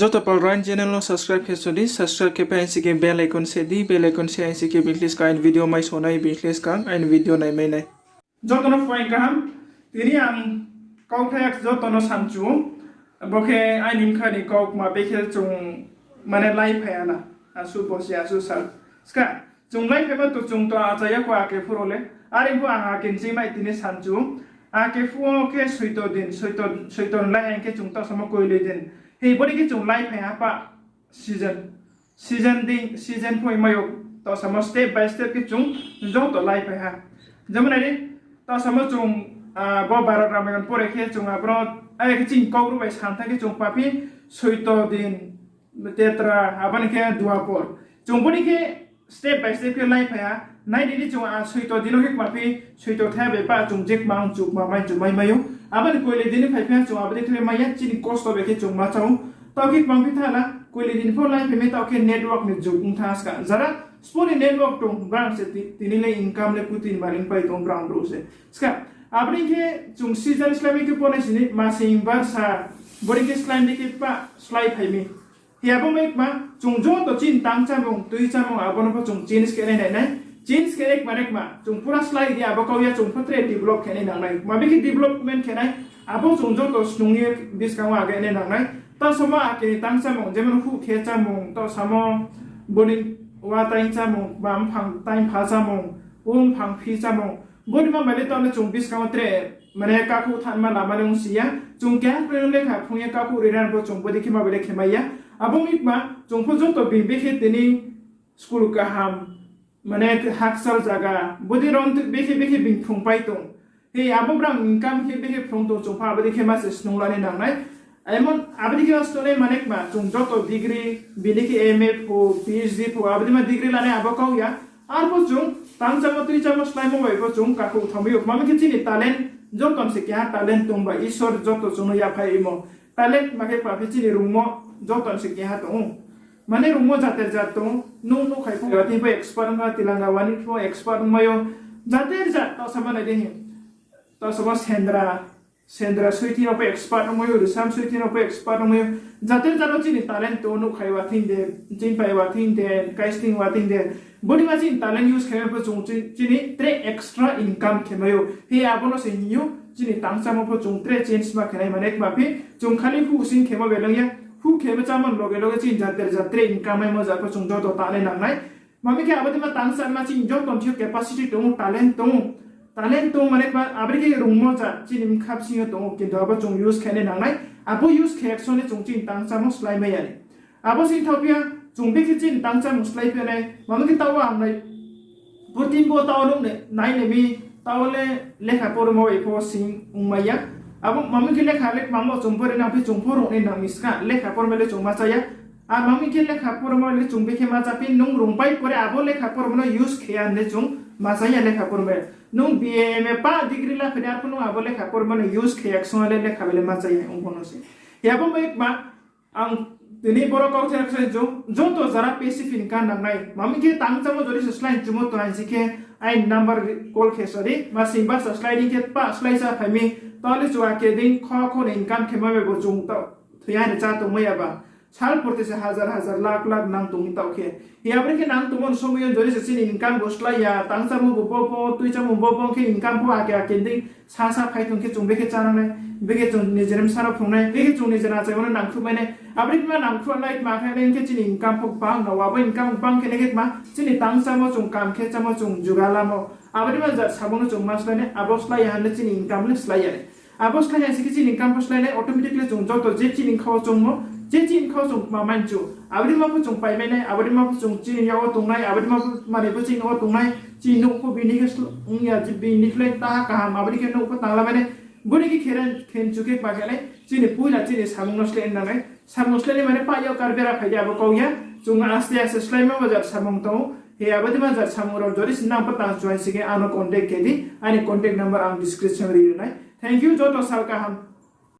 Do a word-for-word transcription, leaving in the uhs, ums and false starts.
Joto pal Rain channel no subscribe khe so di, subscribe khe pai aing si khe bell icon se di, bell icon se aing si khe bini khle skang aini video mai so nai, bini khle skang aini video naimai nai. Joto no phuaing kaham, tini ang kauthai joto no samchu, bo khe aini bkha ni kau kma bekhe chung mane lai phai ha na, asuh bosi asuh sal. Skha, chung lai phaima to chung to achai ya kho ake phuh rao le. Are pho ang ake nching mai tini samchu. Ake phuh wo khe soito din, soito, soito lai hing khe chung taoh samo koiloi din. Hei, boni khe chung lai phai ha pa season. Season din, season phoi mai ou, taoh samo step by step khe chung joto lai phai ha. Jemon nai di, taoh samo chung, ah, bo Bharat Ramayan pore khe chung abro, ai khe chini Kaubru bai samthai khe chung paphi soito din, Tetra, abo ni khe Dwapor. Chung boni khe step by step khe lai phai ha. Nai di ni chung a soito din no khe kma phi, soito thai bai pa chung je kma ong chu kma mai chu mai mai ou. Abo ni koiloi din ni phai phi ha chung abo dei khe mai ya, chini kosto bai khe chung ma chá ou. Taoh khe kma phi tha la, koiloi din pho lai phai mi taoh khe network ni jug ong tha skha. Jara spo ni network tong brang se ti-, tini le income le kuti ni mani pai tong brang brouh se. Skha, abo ni khe chung season slái mi khe bo nai sini masing barsa, boni khe slái mi khe pa slái phai mi. Hi abo mai kma, chung joto chini tang chámung, tui chámung, abo no pho chung change khe nai nai nai. Change khe nai kma nai kma, chung pura slái di abo kau ya chung pho tre develop khe nai nang nai. Kma bikhe development khe nai, abo chung joto snung ye buskang wo age nai nang nai. Taoh samo ake ni tang chámung, jemon huh khe chámung, taoh samo boni wa taing chámung, ba mphang taing pha chámung, um mphang phi chámung. Boni ma bai le taoh le chung buskang wo tre mane kakhouh thanma lama le ong si ya. Chung keha kroi no lekha phrung ye kakhouh ri rang pho chung bodei khe ma bai le khe mai ya. Abo ong kma chung pho joto bini bekhe tini school kaham, mane hakchal zaga, bodei rao bekhe bekhe bini phrungpai tong. Hi abo brang income khe bekhe phrung tong chung pho abo dei khe ma se snung la nai nang nai. Emon abo dei khe ma snung nai mane kma chung joto degree, bini khe M A pho, P H D pho, abo dei ma degree la nai abo kau ya. Arpho chung tang chámo tui chámo sláimo bai pho chung kakhouh thanng mai ou. Kma mi khe chini talent joto ni se keha talent tong ba Isor joto chung no yaphaih rimo. Talent ma khe kma phi chini rungmo joto ni se keha tong ou. Mane rungmo jater jat tong ou, nung nuhkhai pho, wa thing pho expert ong kha, tilanga wani pho expert ong mai ou. Jater jat taoh sama nai di hi. Taoh sama sendra, sendra suithi no pho expert ong mai ou, risam suithi no pho expert ong mai ou. Jater jat no chini talent tong ou, nuhkhai wa thing de, chingpai wa thing de, kaisting wa thing de. Bodei ma chini talent use khe mai pho chung chi-, chini tre extra income khe mai ou. Hi abo no se hing ou, chini tang chámo pho chung tre change ma khe nai mane kma phi, chung khali huh sing khemo bai lung ya, huh khemo chámo loge loge chini jater jat tre income maimo jat pho chung joto ta nai nang nai. Kma mi khe abo dei ma tang chámo chini joto ni thing yo capacity tong ou, talent tong ou. Talent tong ou mane kma abo dei khe rungmo jat chini bkha bsing yo tong ou, kintu abo chung use khe nai nang nai. Abo use khe action le chung chini tang chámo slái mai ya ni. Abo sing thaoh phi ya, chung bekhe chini tang chámung slái phi nai, mami khe taoh wo ang nai, purthimbi wo taoh wo nuh nai, nai nai mi, taoh wo le lekha pormo bai pho sing ong mai ya. Abo mami khe lekha le kma mo chung pore nang phi chung pho rung nai nang mi skha, lekha pormo le chung ma chá ya. A mami khe lekha pormo le chung bekhe ma chá phi, nung rungpai pore abo lekha pormo no use khe ya hing le chung ma chá ya lekha pormo. Nung B A M A pa degree la phi nai, arpho nung abo lekha pormo no use khe ya ksung le lekha bai le ma chá ya ong pho no se. Hi abo bai kma, ang tini boro kau thai khe jo-, joto jara passive income nang nai. Mami khe tang chámo jodi se slái chumo tong hai si khe aini number call khe sa di. Ma sing ba sa slái di khe pa slái sa phai mi. Taoh le chua khe dei kho kho ni income khe ma bai bo chung taoh thoi ya ni chá tong mai ya ba. Sal porti se hajar hajar lakh lakh nang tong mi taoh khe. Hi abo ni khe nang tongmo ni somoi yo jodi se chini income bo slái ya, tang chámo bo bo bo, tui chámo bo bo khe income pho ake ake dei. Sa sa phai tong khe chung bekhe chá nang nai, bekhe chung nijeni bsa no phrung nai, bekhe chung nijeni achaimo no nangkhruh mai nai. Abo dei khe ma nangkhruh nai kma khe nai khe chini income pho bang no, abo income bang khe nai khe kma chini tang chámo chung, kam khe chámo chung, juga lamo. Abo dei ma jat samung no chung ma slái nai, abo slái ya hing le chini income le slái ya nai. Abo slái ya si khe chini income pho slái nai, automatically chung joto je chini kha wo chungmo, je chini kha wo chung kma manchu. Abo dei ma pho chung pai mai nai, abo dei ma pho chung chini yak wo tong nai, abo dei ma pho manoi pho chini yak wo tong nai, chini nouh pho bini khe sl-, ong ya, je bini khle ta kaham, abo dei khe nouh pho tang la mai nai. Boni khe khe ren khenchu khe kma khe nai, chini poila chini samung no slái nang nai. Samung slái nai mane pa yak kar bera phai di abo kau ya. Chung aste aste sláimo ba jat samung tong ou. Hi abo dei ma jat samung rao jodi se nang pho tang chuai si khe ano contact khe di. Aini contact number ang description ri ri nai. Thank you, joto sal kaham.